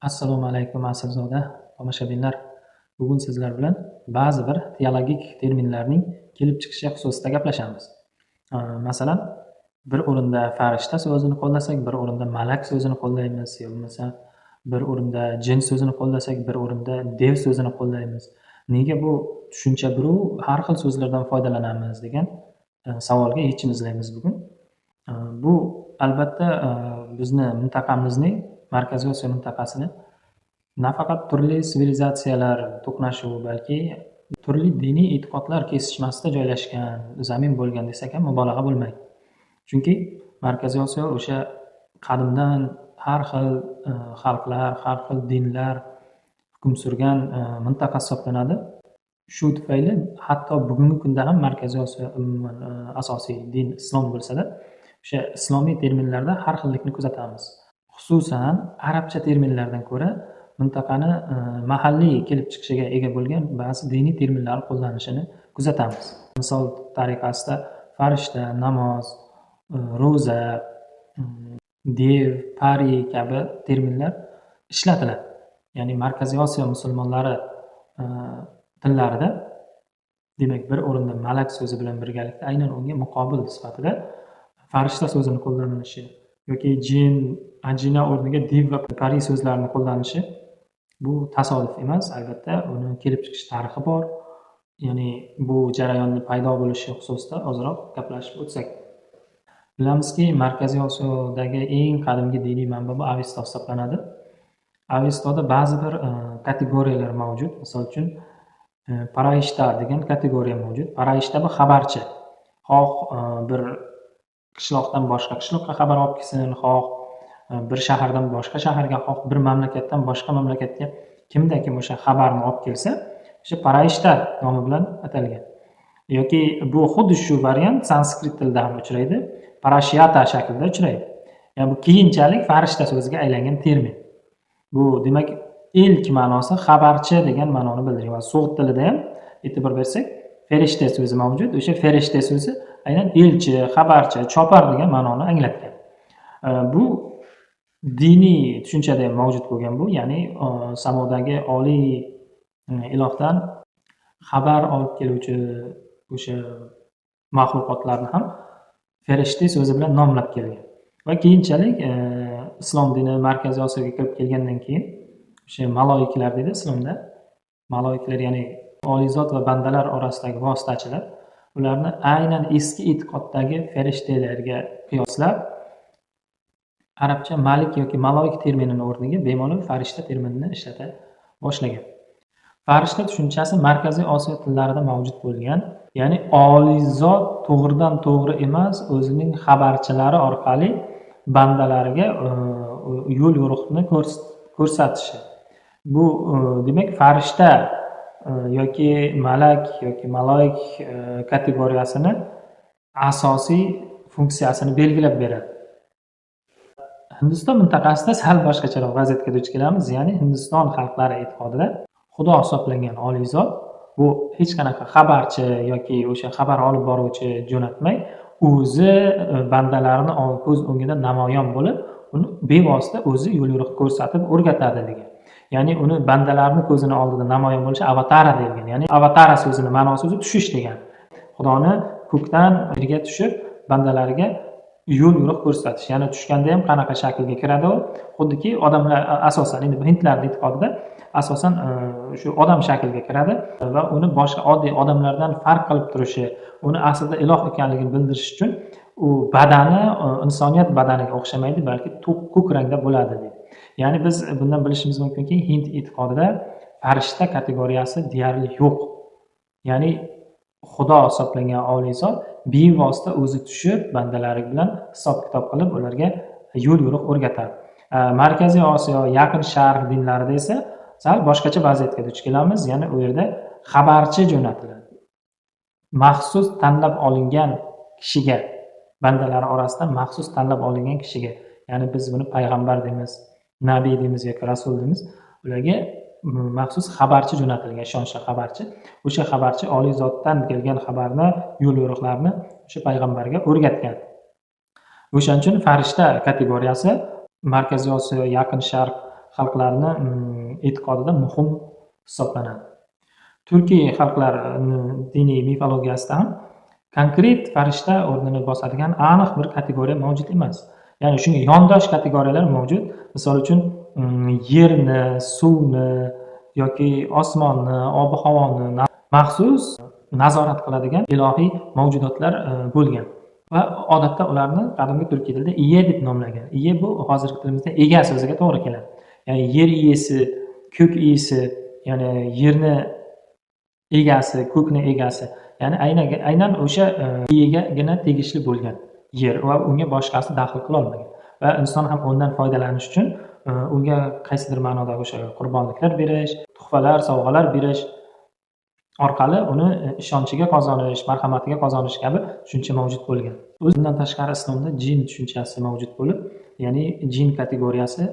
Assalomu alaykum, aslzoda tomoshabinlar. Bugun sizlar bilan ba'zi bir teologik terminlarning kelib chiqishi xususida gaplashamiz. Masalan, bir o'rinda farishta so'zini qo'llasak, bir o'rinda malak so'zini qo'llaymiz, yo bo'lmasa bir o'rinda jin so'zini qo'llasak, bir o'rinda dev so'zini qo'llaymiz. Nega bu tushuncha birov har xil so'zlardan foydalanamiz degan savolga yechim izlaymiz bugun. Bu albatta bizni mintaqamizning, Markaziy Osiyo mintaqasini nafaqat turli sivilizatsiyalar to'qnashuvi, balki turli diniy e'tiqodlar kesishmasida joylashgan zamin bo'lgan desak ham mubolag'a bo'lmaydi. Chunki Markaziy Osiyo o'sha qadimdan har xil xalqlar, har xil dinlar hukm surgan mintaqa hisoblanadi. Shu tufayli hatto bugungi kunda ham Markaziy Osiyo umuman asosiy din islom bo'lsa-da, o'sha islomiy terminlarda har xillikni kuzatamiz. Xususan, arabcha terminlardan ko'ra mintaqani mahalliy kelib chiqishiga ega bo'lgan ba'zi diniy terminlar qo'llanishini kuzatamiz. Misol tariqasida farishta, namoz, ro'za, dev, pari kabi terminlar ishlatiladi. Ya'ni Markaziy Osiyo musulmonlari tillarida, demak, bir o'rinda malak so'zi bilan birgalikda aynan unga muqobil sifatida farishta so'zini qo'llanilishi yoki jin, ajina o'rniga div va pari so'zlarini qo'llanishi bu tasodif emas, albatta uni kelib chiqish tarixi bor. Ya'ni bu jarayonni paydo bo'lishi xususida ozroq gaplashib o'tsak. Bilamizki, Markaziy Osiyodagi eng qadimgi diniy manba bu Avesto hisoblanadi. Avestoda ba'zi bir kategoriyalar mavjud. Misol uchun, paraishta degan kategoriya mavjud. Paraishta bu xabarchi. Xoh bir qishloqdan boshqa qishloqqa xabar olib kelsin, xoh bir shahardan boshqa shaharga, xoh bir mamlakatdan boshqa mamlakatga kimda kim o'sha xabarni olib kelsa, o'sha paraishta nomi bilan atalgan. Yoki bu xuddi shu variant sanskrit tilida ham uchraydi, parashyata shaklida uchraydi. Ya'ni bu keyinchalik farishta so'ziga aylangan termin. Bu demak ilk ma'nosi xabarchi degan ma'noni bildiradi. Va so'g'd tilida ham e'tibor bersak, farishta so'zi mavjud. O'sha farishta so'zi aynan elchi, xabarchi, chopar degan ma'noni anglatgan. Bu diniy tushunchada ham mavjud bo'lgan bu, ya'ni samodagi oliy ilohdan xabar olib keluvchi o'sha maxluqotlarni ham farishta so'zi bilan nomlab kelgan. Va keyinchalik islom dini Markaziy Osiyoga kirib kelgandan keyin o'sha maloiklar deydi islomda. Maloiklar, ya'ni oliy zot va bandalar orasidagi vositachilar, ularni aynan eski e'tiqoddagi farishtalarga qiyoslab arabcha malik yoki maloik terminini o'rniga bemalol farishta terminini ishlata boshlagan. Farishta tushunchasi Markaziy Osiyo tillarida mavjud bo'lgan, ya'ni oliy zot to'g'ridan to'g'ri emas, o'zining xabarchilari orqali bandalariga yo'l yo'riqni ko'rsatishi. Bu demak farishta yoki malak yoki maloik kategoriyasini asosiy funksiyasini belgilab beradi. Hindiston mintaqasida sal boshqacharoq vaziyatga duch kelamiz. Ya'ni Hindiston xalqlari e'tiqodida Xudo hisoblangan oliy zot bu hech qanaqa xabarchi yoki o'sha xabar olib boruvchi jo'natmay, o'zi bandalarini ko'z o'ngida namoyon bo'lib, uni bevosita o'zi yo'l yo'riq ko'rsatib o'rgatadi degan. Ya'ni uni bandalarni ko'zini oldida namoyon bo'lishi avatara deyilgan. Ya'ni avatara so'zini ma'nosi o'zi tushish degan. Xudoni ko'kdan yerga tushib bandalariga yo'l yo'riq ko'rsatish. Ya'ni tushganda ham qanaqa shaklga kiradi u? Xuddiki odamlar asosan endi hindlarning e'tiqodida asosan shu odam shakliga kiradi va uni boshqa oddiy odamlardan farq qilib turishi, uni aslida iloh ekanligini bildirish uchun u badani insoniyat badaniga o'xshamaydi, balki to'q ko'k rangda bo'ladi deydi. Ya'ni biz bundan bilishimiz mumkinki, hind e'tiqodida farishta kategoriyasi deyarli yo'q. Ya'ni Xudo hisoblangan oliy zot bevosita o'zi tushib bandalari bilan hisob-kitob qilib ularga yo'l yo'riq o'rgatadi. Markaziy Osiyo, Yaqin Sharq dinlarida esa sal boshqacha vaziyatga duch kelamiz. Ya'ni u yerda xabarchi jo'natiladi. Maxsus tanlab olingan kishiga, bandalari orasidan maxsus tanlab olingan kishiga, ya'ni biz buni payg'ambar deymiz, nabiy deymiz yoki rasul deymiz, ularga maxsus xabarchi jo'natilgan, ishonchli xabarchi. O'sha xabarchi oliy zotdan kelgan xabarni, yo'l yo'riqlarni o'sha payg'ambarga o'rgatgan. O'shaning uchun farishta kategoriyasi Markaziy Osiyo, Yaqin Sharq xalqlarini e'tiqodida muhim hisoblanadi. Turkiy xalqlar diniy mifologiyasida ham konkret farishta o'rnini bosadigan aniq bir kategoriya mavjud emas. Ya'ni shunga yondosh kategoriyalar mavjud. Misol uchun, yerni, suvni yoki osmonni, ob-havoni maxsus nazorat qiladigan ilohiy mavjudotlar bo'lgan. Va odatda ularni qadimgi turkiy tilda iye deb nomlagan. Iye bu hozirgi tilimizda ega so'ziga to'g'ri keladi. Ya'ni yer iyesi, ko'k iyesi, ya'ni yerni egasi, ko'kni egasi, ya'ni aynan o'sha iyegagina tegishli bo'lgan yer va unga boshqasi daxl qila olmagan. Va inson ham undan foydalanish uchun unga qaysidir ma'noda o'sha qurbonliklar berish, tuhfalar, sovg'alar berish orqali uni ishonchiga qozonish, marhamatiga qozonish kabi tushuncha mavjud bo'lgan. Bundan tashqari islomda jin tushunchasi mavjud bo'lib, ya'ni jin kategoriyasi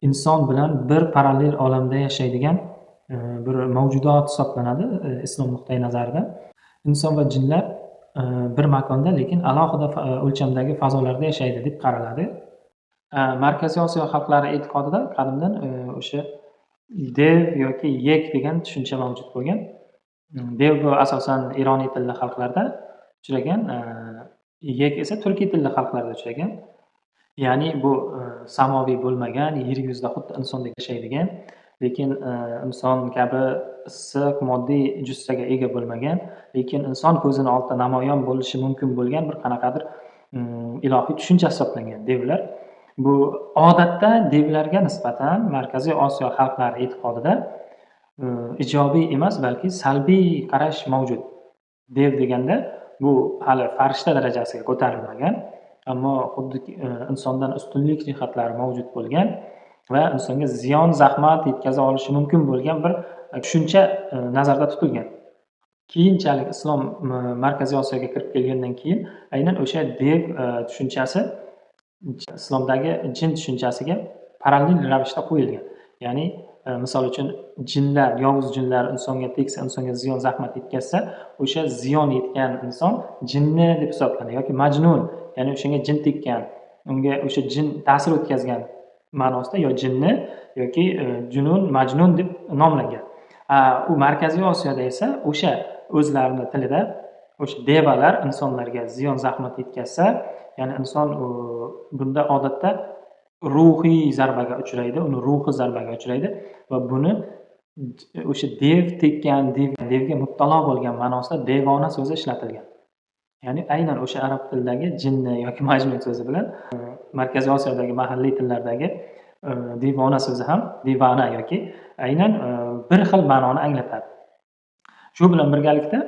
inson bilan bir parallel olamda yashaydigan bir mavjudot hisoblanadi islom nuqtai nazaridan. Inson va jinlar bir makonda, lekin alohida o'lchamdagi fazolarda yashaydi deb qaraladi. Markaziy Osiyo xalqlari e'tiqodida qadimdan o'sha dev yoki yek degan tushuncha mavjud bo'lgan. Dev bu asosan ironiy tilli xalqlarda uchragan, yek esa turkiy tilli xalqlarda uchragan. Ya'ni bu samoviy bo'lmagan, yer yuzida xuddi insondek yashaydigan, lekin inson kabi issiq moddiy jussaga ega bo'lmagan, lekin inson ko'zini oldida namoyon bo'lishi mumkin bo'lgan bir qanaqadir ilohiy tushuncha hisoblangan devlar. Bu odatda devlarga nisbatan Markaziy Osiyo xalqlari e'tiqodida ijobiy emas, balki salbiy qarash mavjud. Dev deganda bu hali farishta darajasiga ko'tarilmagan, ammo xuddi insondan ustunlik jihatlari mavjud bo'lgan va insonga ziyon, zahmat yetkaza olishi mumkin bo'lgan bir tushuncha nazarda tutilgan. Keyinchalik islom Markaziy Osiyoga kirib kelgandan keyin aynan o'sha dev tushunchasi islomdagi jin tushunchasiga parallel ravishda qo'yilgan. Ya'ni misol uchun jinlar, yovuz jinlar insonga tegsa, insonga ziyon, zahmat yetkazsa, o'sha ziyon yetgan inson jinni deb hisoblanadi yoki majnun, ya'ni o'shanga jin tekkan, unga o'sha jin ta'sir o'tkazgan ma'nosida yo jinni yoki junun, majnun deb nomlangan. U Markaziy Osiyoda esa o'sha o'zlarini tilida o'sha devalar insonlarga ziyon, zahmat yetkazsa, ya'ni inson bunda odatda ruhiy zarbaga uchraydi, uni ruhi zarbaga uchraydi va buni o'sha dev tekkan, devga mubtalo bo'lgan ma'nosida devona so'zi ishlatilgan. Ya'ni aynan o'sha arab tilidagi jinni yoki majnun so'zi bilan Markaziy Osiyodagi mahalliy tillardagi devona so'zi ham devana yoki aynan bir xil ma'noni anglatadi. Shu bilan birgalikda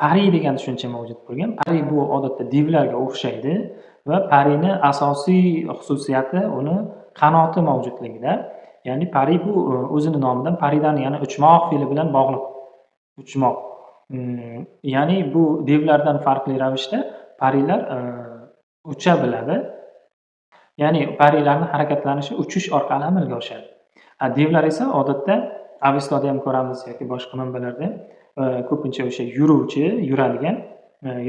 pari degan tushuncha mavjud bo'lgan. Pari bu odatda devlarga o'xshaydi va parini asosiy xususiyati uni qanoti mavjudligida. Ya'ni pari bu o'zini nomidan paridan, ya'ni uchmoq fe'li bilan bog'liq. Uchmoq. Ya'ni bu devlardan farqli ravishda parilar ucha biladi. Ya'ni parilarning harakatlanishi uchish orqali amalga oshadi. Devlar esa odatda Avestoda ham ko'ramiz yoki boshqa manbalarda ko'pincha o'sha yuruvchi, yuradigan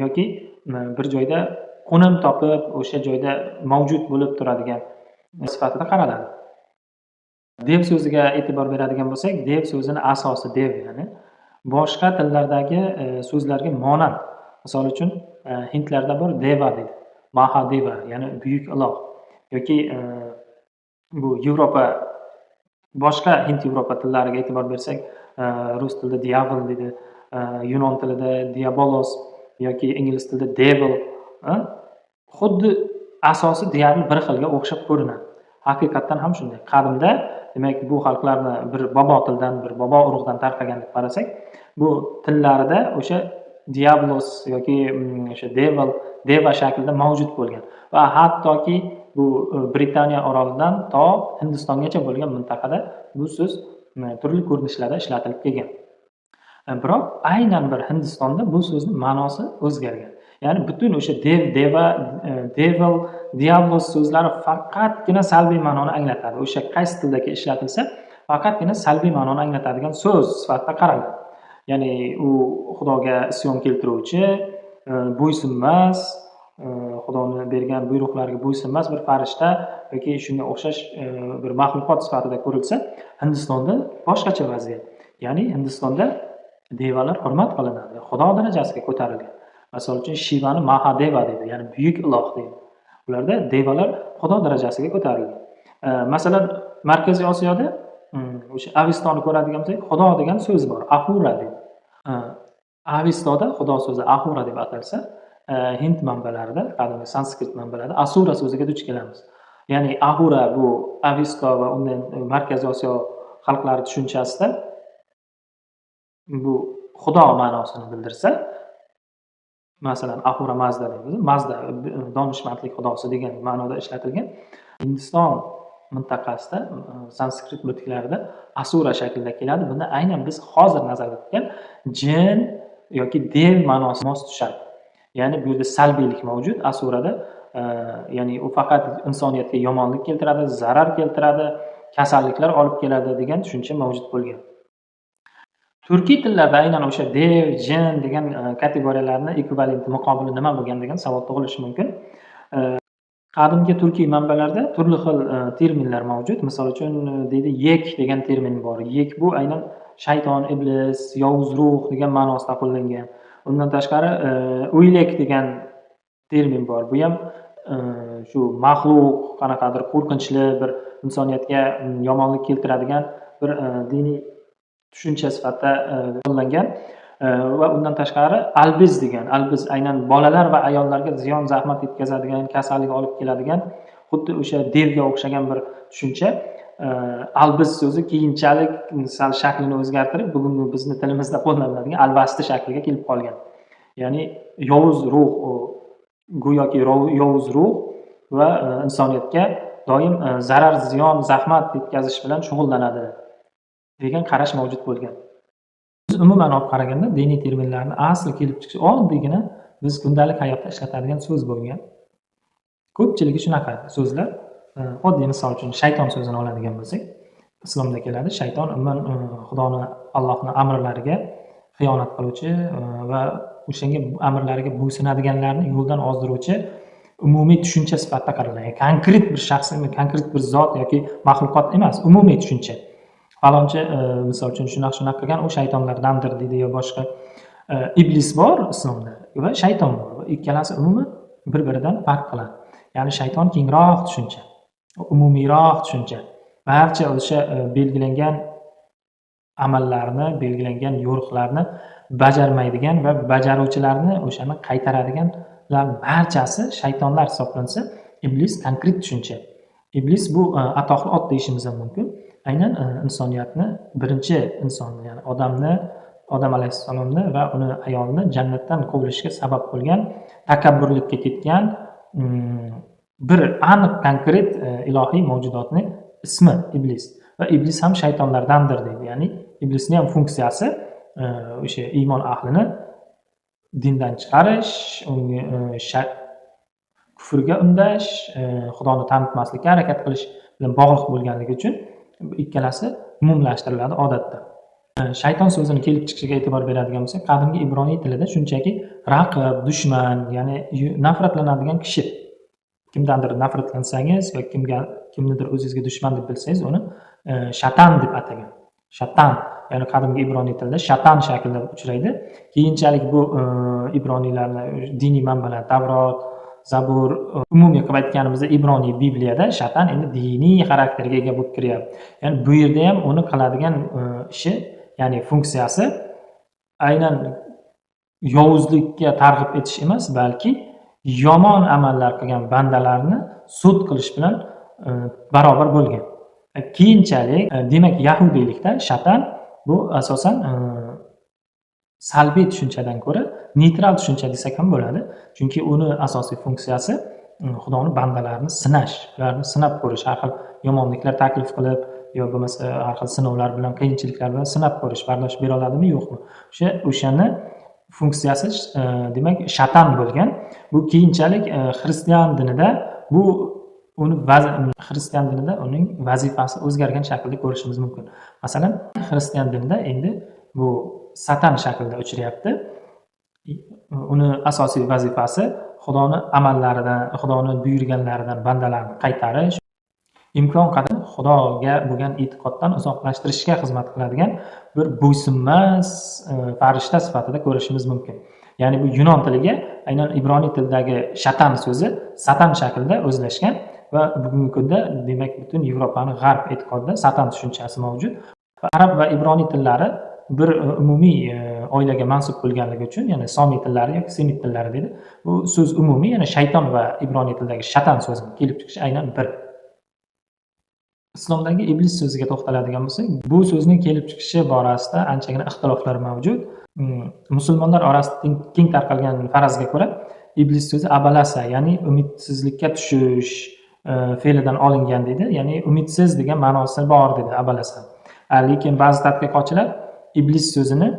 yoki bir joyda qo'nim topib, o'sha joyda mavjud bo'lib turadigan sifatida qaraladi. Dev so'ziga e'tibor beradigan bo'lsak, dev so'zini asosi dev, ya'ni boshqa tillardagi so'zlarga monand. Misol uchun, hindlarda bor deva deydi. Mahadeva, ya'ni buyuk iloh yoki bu Yevropa, boshqa Hind-Yevropa tillariga e'tibor bersak, rus tilida diabol deydi, yunon tilida diabolos yoki ingliz tilida devil, xuddi asosi deyarli bir xilga o'xshab ko'rinadi. Haqiqatdan ham shunday. Qadimda, demak, bu xalqlarni bir bobo tildan, bir bobo urug'dan tarqagan deb qarasak, bu tillarida o'sha diablos yoki o'sha devil, deva shaklida mavjud bo'lgan va hattoki bu Britaniya orolidan to Hindistongacha bo'lgan mintaqada bu so'z turli ko'rinishlarda ishlatilib kelgan. Biroq aynan bir Hindistonda bu so'zning ma'nosi o'zgargan. Ya'ni butun o'sha dev, deva, devil, diablos so'zlari faqatgina salbiy ma'noni anglatadi. O'sha qaysi tildagi ishlatilsa, faqatgina salbiy ma'noni anglatadigan so'z sifatida qaraladi. Ya'ni u Xudoga isyon keltiruvchi, bo'ysunmas, Xudoni bergan buyruqlarga bo'ysunmas bir farishta yoki shunga o'xshash bir maxluqot sifatida ko'rilsa, Hindistonda boshqacha vaziyat. Ya'ni Hindistonda devalar hurmat qilinadi, xudo darajasiga ko'tarilgan. Misol uchun Shivani Mahadeva deydi, ya'ni buyuk iloh deydi. Ularda devalar xudo darajasiga ko'tarilgan. Masalan, Markaziy Osiyoda o'sha Avestoni ko'radigan bo'lsak, xudo degan so'z bor, Ahura deydi. Avestoda xudo so'zi Ahura deb atalsa, Hind manbalarida, qadimgi sanskrit manbalarida Asura so'ziga duch kelamiz. Ya'ni Ahura bu Avesto va undan Markaziy Osiyo xalqlari tushunchasida bu xudo ma'nosini bildirsa, masalan, Ahura Mazda deymiz, Mazda donishmandlik xudosi degan ma'noda ishlatilgan. Hindiston mintaqasida sanskrit bitiklarida Asura shaklida keladi. Bunda aynan biz hozir nazarda tutgan jin yoki dev ma'nosi mos tushadi. Ya'ni bu yerda salbiylik mavjud Asurada, ya'ni u faqat insoniyatga yomonlik keltiradi, zarar keltiradi, kasalliklar olib keladi degan tushuncha mavjud bo'lgan. Turkiy tillarda aynan o'sha dev, jin degan kategoriyalarni ekvivalenti, muqobili nima bo'lgan degan savol tug'ilishi mumkin. Qadimgi turkiy manbalarda turli xil terminlar mavjud. Misol uchun deydi, yek degan termin bor. Yek bu aynan shayton, iblis, yovuz ruh degan ma'nosida qo'llangan. Undan tashqari o'ylak degan termin bor. Bu ham shu maxluq, qanaqadir qo'rqinchli bir insoniyatga yomonlik keltiradigan bir diniy tushuncha sifatida qo'llangan. Va undan tashqari albiz degan, albiz aynan bolalar va ayollarga ziyon zahmat yetkazadigan, kasallik olib keladigan, xuddi o'sha devga o'xshagan bir tushuncha. Albiz so'zi keyinchalik sal shaklini o'zgartirib, bugungi bizni tilimizda qo'llaniladigan alvasti shakliga kelib qolgan. Ya'ni yovuz ruh, go'yoki yovuz ruh va insoniyatga doim zarar, ziyon, zahmat yetkazish bilan shug'ullanadi degan qarash mavjud bo'lgan. Biz umuman olib qaraganda diniy terminlarni asli kelib chiqishi oddiygina biz kundalik hayotda ishlatadigan so'z bo'lgan. Ko'pchiligi shunaqa so'zlar. Oddiy misol uchun shayton so'zini oladigan bo'lsak, islomda keladi. Shayton umuman Xudoni, Allohning amrlariga xiyonat qiluvchi va o'shanga amrlariga bo'ysunadiganlarni yo'ldan ozdiruvchi umumiy tushuncha sifatida qaraladi. Konkret bir shaxs, konkret bir zot yoki maxluqot emas, umumiy tushuncha. Falonchi misol uchun shunaqa qilgan, u shaytonlardandir deydi yo boshqa. Iblis bor islomda va shayton bor. Va ikkalasi umuman bir-biridan farq qiladi. Ya'ni shayton kengroq tushuncha, umumiyroq tushuncha. Barcha o'sha belgilangan amallarni, belgilangan yo'riqlarni bajarmaydigan va bajaruvchilarni o'shani qaytaradiganlar barchasi shaytonlar hisoblansa, iblis konkret tushuncha. Iblis bu atoqli ot deyishimiz ham mumkin. Aynan insoniyatni birinchi insonni, ya'ni odamni, Odam alayhissalomni va uni ayolini jannatdan quvilishiga sabab bo'lgan, takabburlikka ketgan bir aniq konkret ilohiy mavjudotni ismi iblis. Va iblis ham shaytonlardandir deydi. Ya'ni iblisning ham funksiyasi o'sha iymon ahlini dindan chiqarish, unga kufrga undash, Xudoni tanitmaslikka harakat qilish bilan bog'liq bo'lganligi uchun ikkalasi umumlashtiriladi odatda. Shayton so'zini kelib chiqishiga e'tibor beradigan bo'lsak, qadimgi ibroniy tilida shunchaki raqib, dushman, ya'ni nafratlanadigan kishi. Kimdandir nafratlansangiz yoki kimnidir o'zingizga dushman deb bilsangiz, uni shatan deb atagan. Shatan, ya'ni qadimgi ibroniy tilida shatan shaklida uchraydi. Keyinchalik bu ibroniylarni diniy manbalar, Tavrot, Zabur, umumiy qilib aytganimizda ibroniy Bibliyada shatan endi diniy xarakterga ega bo'lib kiryapti. Ya'ni bu yerda ham uni qiladigan ishi, ya'ni funksiyasi aynan yovuzlikka targ'ib etish emas, balki yomon amallar qilgan bandalarni sud qilish bilan barobar bo'lgan. Keyinchalik, demak, yahudiylikda shatan bu asosan salbiy tushunchadan ko'ra neytral tushuncha desak ham bo'ladi. Chunki uni asosiy funksiyasi Xudoni bandalarini sinash, ularni sinab ko'rish, har xil yomonliklar taklif qilib yo bo'lmasa har xil sinovlar bilan, qiyinchiliklar bilan sinab ko'rish, bardosh bera oladimi, yo'qmi? O'shani funksiyasi demak shatan bo'lgan. Bu keyinchalik xristian dinida bu uni xristian dinida uning vazifasi o'zgargan shaklda ko'rishimiz mumkin. Masalan, xristian dinida endi bu satan shaklida uchrayapti. Uni asosiy vazifasi Xudoni amallaridan, Xudoni buyurganlaridan bandalarni qaytarish, imkon qadar Xudoga bo'lgan e'tiqoddan uzoqlashtirishga xizmat qiladigan bir bo'ysunmas farishta sifatida ko'rishimiz mumkin. Ya'ni bu yunon tiliga aynan ibroniy tilidagi shatan so'zi satan shaklida o'zlashgan va bugungi kunda demak butun Yevropani g'arb e'tiqodida satan tushunchasi mavjud. Va arab va ibroniy tillari bir umumiy oilaga mansub bo'lganligi uchun, ya'ni somiy tillari yoki semit tillari deydi. Bu so'z umumiy, ya'ni shayton va ibroniy tilidagi shatan so'zining kelib chiqishi aynan bir. Islomdagi iblis so'ziga to'xtaladigan bo'lsak, bu so'zning kelib chiqishi borasida anchagina ixtiloflar mavjud. Musulmonlar orasida keng tarqalgan farazga ko'ra, iblis so'zi abalasa, ya'ni umidsizlikka tushish fe'lidan olingan deydi, ya'ni umidsiz degan ma'nosi bor deydi abalasa. Lekin ba'zi tadqiqotchilar iblis so'zini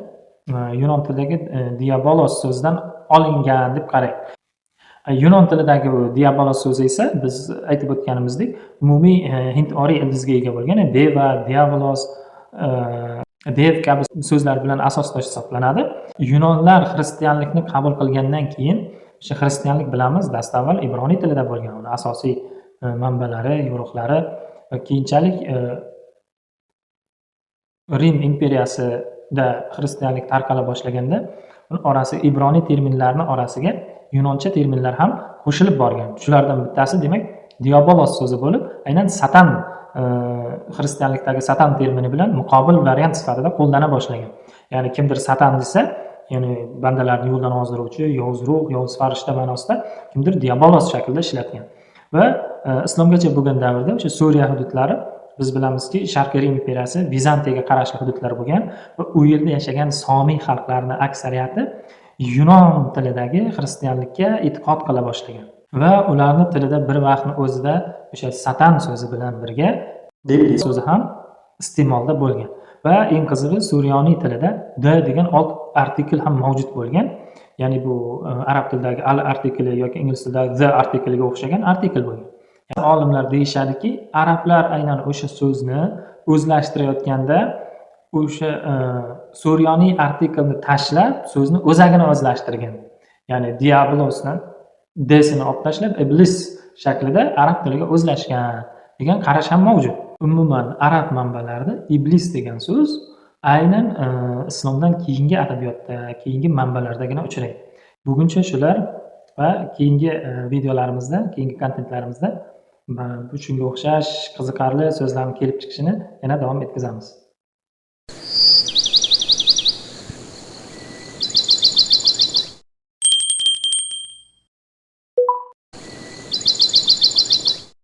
yunon tilidagi diabolos so'zidan olingan deb qaraydi. Yunon tilidagi bu diabolos so'zi esa biz aytib o'tganimizdek umumiy hind-oriy ildizga ega bo'lgan, ya'ni deva, diabolos, dev kabi so'zlar bilan asosdosh hisoblanadi. Yunonlar xristianlikni qabul qilgandan keyin o'sha xristianlik bilamiz dastavval ibroniy tilida bo'lgan, uni asosiy manbalari, yo'riqlari va keyinchalik Rim imperiyasida xristianlik tarqala boshlaganda uni orasi ibroniy terminlarni orasiga yunoncha terminlar ham qo'shilib borgan. Shulardan bittasi demak diabolos so'zi bo'lib, aynan satan, xristianlikdagi satan termini bilan muqobil variant sifatida qo'llana boshlagan. Ya'ni kimdir satan desa, ya'ni bandalarni yo'ldan ozdiruvchi, yovuz ruh, yovuz farishta ma'nosida, kimdir diabolos shaklida ishlatgan. Va islomgacha bo'lgan davrda o'sha Suriya hududlari, biz bilamizki, Sharqiy Rim imperiyasi Vizantiyaga qarashli hududlar bo'lgan va u yerda yashagan somiy xalqlarning aksariyati yunon tilidagi xristianlikka e'tiqod qila boshlagan va ularning tilida bir vaqtni o'zida o'sha satan so'zi bilan birga Iblis so'zi ham iste'molda bo'lgan. Va eng qizig'i, suryoniy tilida d degan old artikl ham mavjud bo'lgan. Ya'ni bu arab tilidagi al artikli yoki ingliz tilidagi the artikliga o'xshagan artikl bo'lgan. Yani olimlar deyishadiki, arablar aynan o'sha so'zni o'zlashtirayotganda o'sha suryoniy artiklni tashlab, so'zni o'zagini o'zlashtirgan. Ya'ni diabolosni d-sini olib tashlab, iblis shaklida arab tiliga o'zlashgan degan qarash ham mavjud. Umuman arab manbalarida iblis degan so'z aynan islomdan keyingi adabiyotda, keyingi manbalardagina uchraydi. Buguncha shular va keyingi videolarimizda, keyingi kontentlarimizda bu shunga o'xshash qiziqarli so'zlarning kelib chiqishini yana davom etkazamiz.